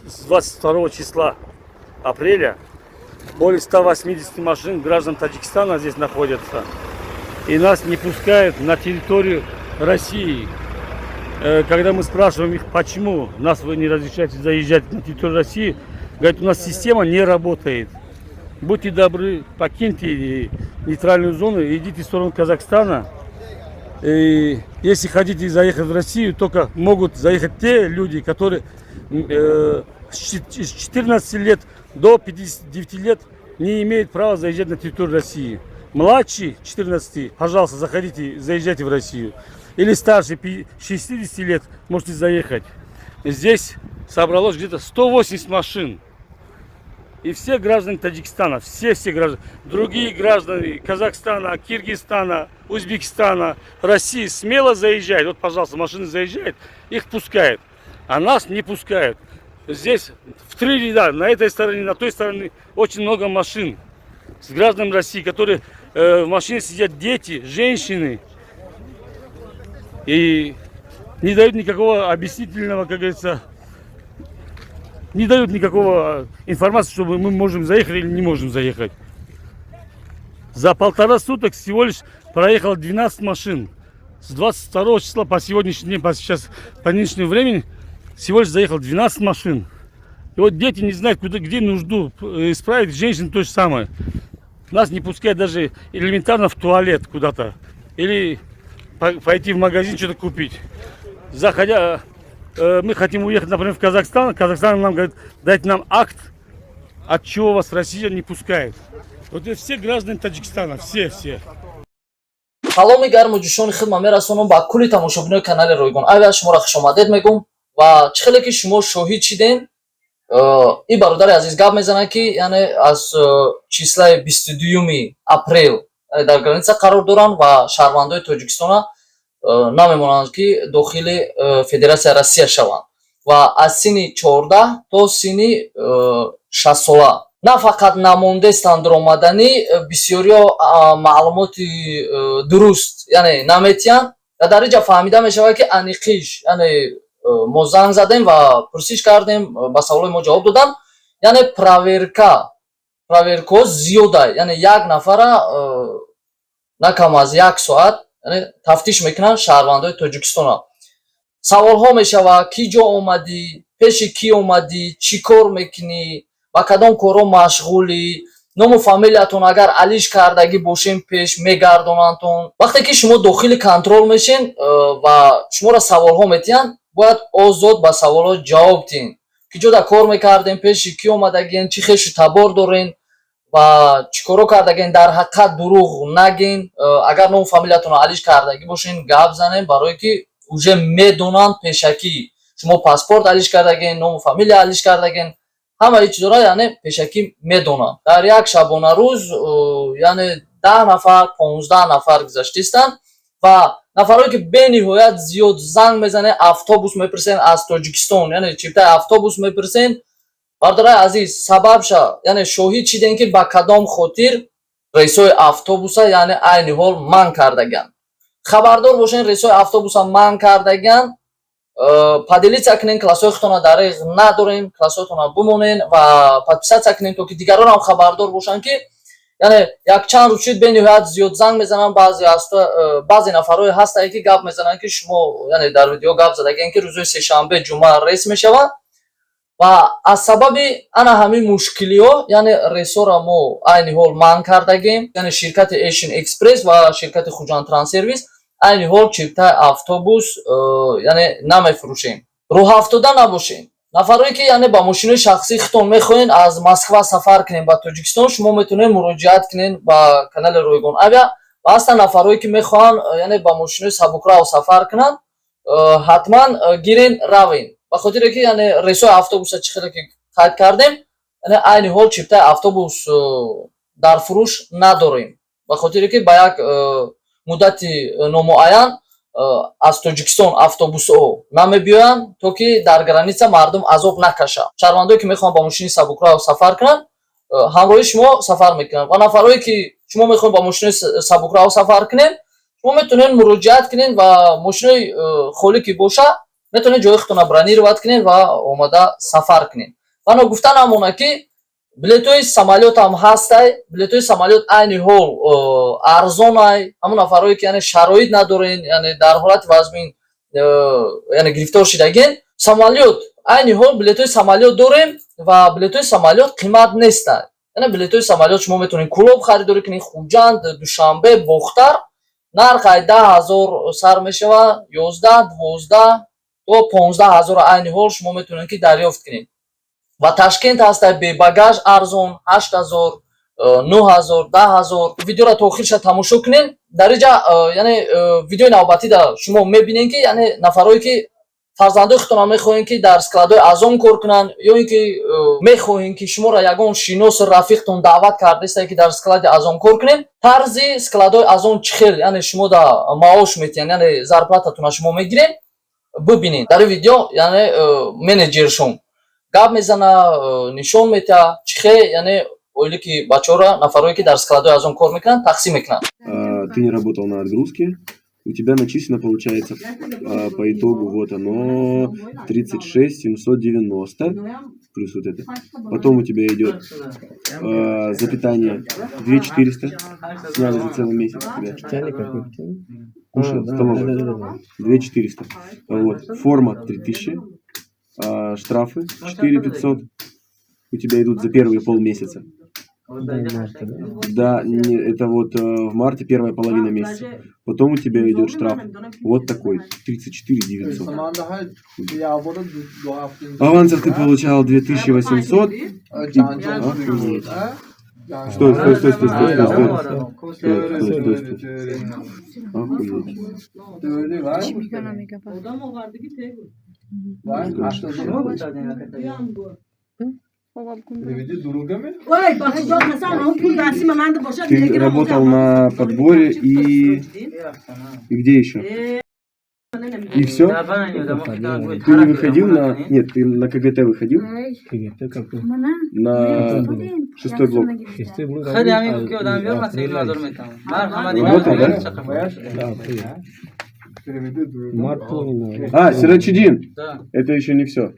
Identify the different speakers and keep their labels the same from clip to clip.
Speaker 1: С 22 числа апреля более 180 машин граждан Таджикистана здесь находятся. И нас не пускают на территорию России. Когда мы спрашиваем их, почему нас вы не разрешаете заезжать на территорию России, говорят, у нас система не работает. Будьте добры, покиньте нейтральную зону и идите в сторону Казахстана. И если хотите заехать в Россию, только могут заехать те люди, которые с 14 лет до 59 лет не имеют права заезжать на территорию России. Младше 14, пожалуйста, заходите, заезжайте в Россию. Или старше 60 лет можете заехать. Здесь собралось где-то 180 машин. И все граждане Таджикистана, все-все граждане, другие граждане Казахстана, Киргизстана, Узбекистана, России смело заезжают. Вот, пожалуйста, машины заезжают, их пускают. А нас не пускают. Здесь в три ряда, на этой стороне, на той стороне очень много машин с гражданами России, которые в машине сидят дети, женщины. И не дают никакого объяснительного, как говорится, не дают никакого информации, чтобы мы можем заехать или не можем заехать. За полтора суток всего лишь проехало 12 машин. С 22 числа по сегодняшний день, по сейчас, по нынешнему времени, всего лишь заехало 12 машин. И вот дети не знают, куда, где нужду исправить, женщины то же самое. Нас не пускают даже элементарно в туалет куда-то. Или пойти в магазин что-то купить. Заходя, мы хотим уехать, например, в Казахстан. Казахстан нам говорит, дайте нам акт, от чего вас Россия не пускает. Вот это все граждане Таджикистана, все, все.
Speaker 2: Саломи гарму ҷӯшони хидмат мерасонам ба кулли тамошобинои канали Ройгон Авиа. Шуморо хушомадед мегӯм ва чӣ хеле ки шумо шоҳид шидем, ин бародари азиз гап мезанад, ки яъне аз числаи 22-юми апрел дар граница қарор доранд ва шаҳрвандои Тоҷикистона намемонанд, ки дохили Федератсияи Россия шаванд ва аз синни 14 то синни 60-сола на фақат намондестанд омаданӣ. Бисёриҳо маълумоти дуруст яъне наметиҳанд ва дар инҷа фаҳмида мешавад, ки аниқиш яъне мо занг задем ва пурсиш кардем, ба саволои мо ҷавоб доданд. Яъне проверкаҳо зиёда, яъне як нафара на кам аз як соат яъне тафтиш мекунанд шаҳрвандои Тоҷикистона. Саволҳо мешавад: кӣ ҷо омадӣ, пеши кӣ омадӣ, чӣ кор мекунӣ, ба кадом корҳо машғулӣ, ному фамилиятон агар алиш кардагӣ бошем, пеш мегардонандтон. Вақте ки шумо дохили контроль мешен ва шуморо саволҳо метиҳанд, бояд озод ба саволҳо ҷавоб диҳем: ки ҷода кор мекардем, пеши кӣ омадагиен, чӣ хешу табор дорен ва чӣ корҳо кардагиен. Дар ҳақиқат дурӯғ нагин. Агар ному фамилиятонро алиш кардагӣ бошен, гап занем, барое ки уже медонанд пешакӣ шумо паспорт алиш кардагин, ному фамилия алиш кардагин, ҳамаи чизора яъне пешакӣ медонанд. Дар як шабонарӯз яъне 10 нафар, 15 нафар гузаштистанд ва нафарое ки бениҳоят зиёд занг мезанед, автобус мепурсен аз Тоҷикистон, яъне чиптаи автобус мепурсен. Бародараи азиз, сабабша яъне шоҳид шидем, ки ба кадом хотир рейсҳои автобуса яъне айни ҳол манъ кардагианд. Хабардор бошен, рейсҳои автобуса манъ кардагианд. Поделиться кунен, классҳои худтона дареғ надорем, классҳоятона бимонен ва подписаться кунен, то ки дигарон хабардор бошанд, ки яъне якчанд рӯз шуд, бениҳоят зиёд занг мезананд. Баъзе нафарҳое ҳастанд, ки гап мезананд, ки шумо яъне дар видео гап задагиен, ки рӯзои сешанбе, ҷумъа рейс мешавад ва аз сабаби ана ҳамин мушкилиҳо яъне рейсҳоро мо айни ҳол манъ кардагем. Яъне ширкати Эшин Экспресс ва ширкати Хуҷанд Транссервис айни ҳол чиптаи автобус яъне намефурӯшем. Рӯҳафтода набошем. Нафарое ки яъне ба мошинои шахсии худтон мехоҳед аз Москва сафар кунед ба Тоҷикистон, шумо метавонед муроҷиат кунед ба канали Ройгон Авиа. Ва ҳастанд нафарое ки мехоҳанд яъне ба мошинои сабукрав сафар кунанд, ҳатман гирен, равен, ба хотире ки яъне рейсҳои автобуса чӣ хеле ки қайд кардем, яъне айни ҳол чиптаи автобус дар фурӯш надорем, ба хотире ки ба як муддати номуайян аз Тоҷикистон автобусҳо намебиёянд, то ки дар граница мардум азоб накашад. Шаҳрвандое ки мехоҳанд ба мошини сабукрав сафар кунанд, ҳамроҳи шумо сафар мекунанд ва нафарое ки шумо мехоҳед ба мошинои сабукрав сафар кунед, шумо метавонед муроҷиат кунед ва мошинои холӣ ки боша, метавонед ҷои худтонро бронировать кунед ва омада сафар кунед. Ва ногуфта намонад, ки билетҳои самолёт ҳам ҳастай. Билетҳои самолёт айни ҳол арзонай. Ҳамон нафарое, ки, яъне, шароит надорен, яъне дар ҳолати вазмин, яъне гирифтор шидагин, самолёт, айни ҳол билетҳои самолёт дорем ва билетҳои самолёт қимат нестанд. Яъне билетҳои самолёт шумо метавонед Кӯлоб харидорӣ кунед, Хуҷанд, Душанбе, Бохтар. Нарх ай 10 000 сар мешавад, 11, 12 то 15 000 айни ҳол шумо метавонед, ки дарёфт кунед. Ва Ташкент ҳастай, бебагаж, арзон, 8000, 9000, 10 000. Видеоро то охирша тамошо кунед. Дар инҷа, яъне видеои навбатида шумо мебинед, ки, яъне, нафарое, ки фарзандои худтонро мехоҳем, ки дар складҳои Озон кор кунанд, ё ин ки мехоҳем, ки шуморо ягон шиносу рафиқтон даъват кардааста, ки дар склади Озон кор кунем, тарзи складҳои Озон чӣ хел, яъне шумо да маош метиҳанд, яъне зарплататонро шумо мегирем, бибинед дар ин видео. Яъне менеҷершон гап мезана, нишон метиҳад, чӣ хел, яъне ойлики бачаҳоро, нафарое, ки дар складҳои Озон кор мекунанд, тақсим мекунанд.
Speaker 3: Ты не работал на отгрузке, у тебя начислено, получается, по итогу вот оно, 36 790, плюс вот это. Потом у тебя идет за питание 2 400, сняли за целый месяц тебя.
Speaker 4: Питание какое питание?
Speaker 3: Кушал,
Speaker 4: А, да,
Speaker 3: столовая.
Speaker 4: Да.
Speaker 3: 2 400. Вот. Форма 3000, штрафы 4 500 у тебя идут за первые полмесяца.
Speaker 4: До марта, да?
Speaker 3: Да, не, это вот в марте первая половина месяца. Потом у тебя идет штраф вот такой, 34 900. Авансов ты получал 2800. Охуеть. Стой, стой, стой, стой, стой, стой, стой. Стой, стой, стой, стой. Охуеть.
Speaker 5: Чӣ мекунам, мега?
Speaker 6: Ой, ба Худо қасам, он пул дасти ба ман бошад.
Speaker 3: Ты работал на подборе и где еще? И все? Ты не выходил на... Нет, ты на КГТ выходил?
Speaker 4: КГТ какой?
Speaker 3: На шестой блок.
Speaker 4: Шестой блок.
Speaker 7: خیلی همین که آدم بیار من سیگل ندارم میتونم
Speaker 3: Работал, да?
Speaker 4: Да, апрель. Март полный.
Speaker 3: А, Сирачидин!
Speaker 7: Да.
Speaker 3: Это еще не все.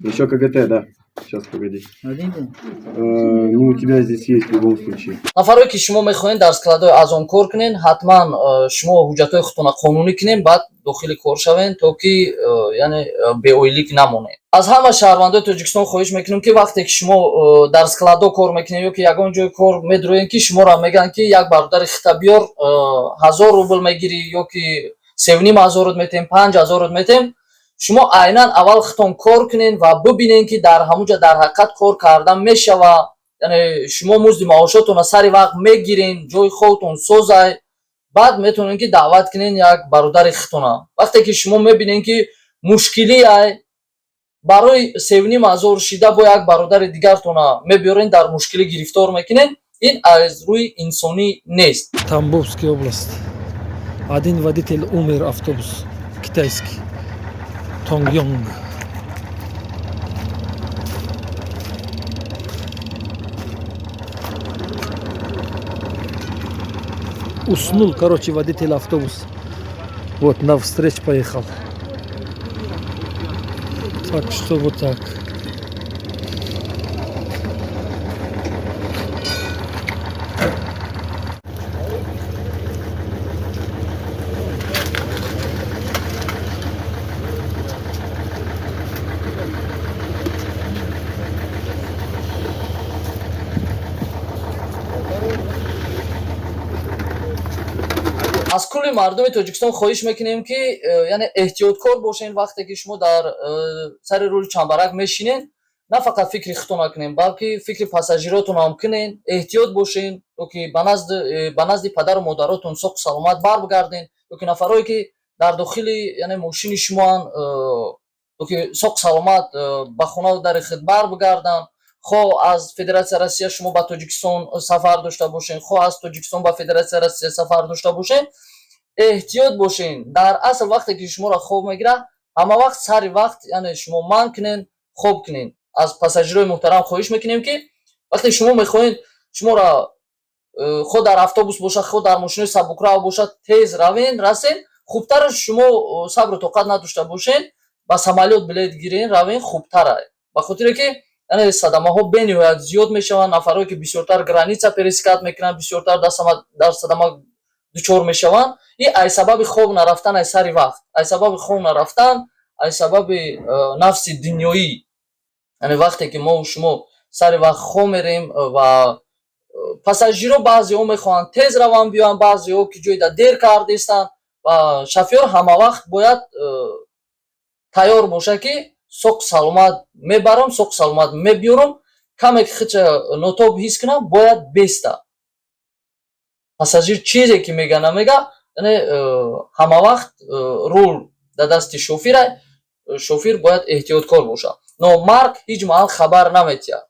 Speaker 3: Еще КГТ, да. Сейчас, погоди. Ну, у тебя здесь есть в любом случае.
Speaker 2: Нафарое, ки шумо мехоҳед дар складҳои Озон кор кунед, ҳатман шумо ҳуҷҷатҳои худтонро қонунӣ кунед, баъд дохили кор шавед, то ки яъне беойлик намонед. Аз ҳама шаҳрвандои Тоҷикистон хоҳиш мекунем, ки вақте ки шумо дар складҳо кор мекунед ё ки ягон ҷои кор медроед, ки шуморо мегӯянд, ки як бародари хита биёр, 1000 рубл мегирӣ ё ки 3,5 ҳазорот метем, 5000-от метем, шумо айнан аввал худтон кор кунед ва бибинед, ки дар ҳамун ҷо дар ҳақиқат кор кардан мешавад, яъне шумо музди маошотонро сари вақт мегирен, ҷои хобтон созай, баъд метавонед, ки даъват кунед як бародари худтона. Вақте ки шумо мебинед, ки мушкилӣ ай, барои 3,5 ҳазор шида бо як бародари дигартона мебиёрен, дар мушкилӣ гирифтор мекунед, ин аз рӯи инсонӣ нест.
Speaker 8: Тамбовская область. Один водитель умер, автобус китайский. Тонгйонг. Уснул, короче, водитель автобус. Вот, на встречу поехал. Так что вот так.
Speaker 2: Аз кулли мардуми Тоҷикистон хоҳиш мекунем, ки яъне эҳтиёткор бошед. Вақте ки шумо дар сари рули чамбарак мешинед, на фақат фикри худтон накунед, балки фикри пассажиротон ҳам кунед. Эҳтиёт бошед, то ки ба назди падару модаротон соқу саломат баргарден, ё ки нафарое, ки дар дохили, яъне, мошини шумоанд, то ки соқу саломат ба хонаву дари худ барбигарданд. Хоҳ аз Федератсияи Россия шумо ба Тоҷикистон сафар дошта бошед, хоҳ аз Тоҷикистон ба Федератсияи Россия сафар дошта бошед, эҳтиёт бошед. Дар асл, вақте ки шуморо хоб мегирад, ҳама вақт сари вақт, яъне, шумо манъ кунед, хоб кунед. Аз пассажирои муҳтарам хоҳиш мекунем, ки вақте шумо мехоҳед, шуморо хоҳ дар автобус бошад, хоҳ дар мошинои сабукрав бошад, тез равен, расен, хубтар шумо сабру тоқат надошта бошед, ба самолёт билет гирен, равен, хубтара. Ба хотире ки, яъне, садамаҳо бениҳоят зиёд мешаванд. Нафарое ки бисёртар граница пересекать мекунанд, бисёртар дар садама дучор мешаванд. И ай сабаби хоб нарафтан ай сари вақт, ай сабаби хоб нарафтан, ай сабаби нафси дунёӣ. Яъне вақте ки мо шумо сари вақт хоб мерем ва пассажиро, баъзеҳо мехоҳанд тез раванд биёянд, баъзеҳо ки ҷойда дер кардестанд, ва шофёр ҳамавақт бояд тайёр бошад, ки соқ саломат мебарам, соқ саломат мебиёрам. Каме ки худша нотоб ҳис кунам, бояд беста. Пассажир чизе ки мега, намега, яъне ҳамавақт рул дар дасти шофира, шофир бояд эҳтиёткор бошад. Но марг ҳеҷ маҳал хабар наметиҳад,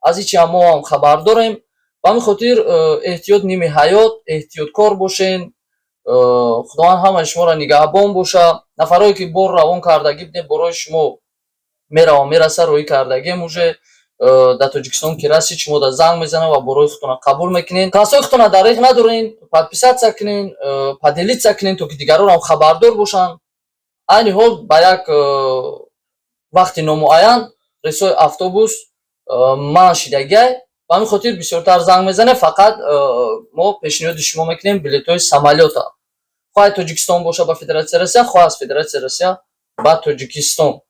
Speaker 2: аз ҳичи ҳам мо ҳам хабар дорем. Ба ҳамин хотир эҳтиёт ними ҳаёт, эҳтиёткор бошен. Худованд ҳамаи шуморо нигаҳбон боша. Нафарое ки бор равон кардагӣ будем, борои шумо меравам, мераса, роҳӣ кардагем уже. Дар Тоҷикистон ки расид, шумо да занг мезанам ва борои худтона қабул мекунен. Классҳои худтона дариқ надорен, подписаться кунен, поделиться кунен, то ки дигаронам хабардор бошанд. Айни ҳол ба як вақти номуайян рейсҳои автобус манъ шидагиай. Ба ҳамин хотир бисёртар занг мезанем. Фақат мо пешниҳоди шумо мекунем билетҳои самолёта, хоҳ Тоҷикистон боша ба Федератсияи Россия, хоҳ аз Федератсияи Россия ба Тоҷикистон.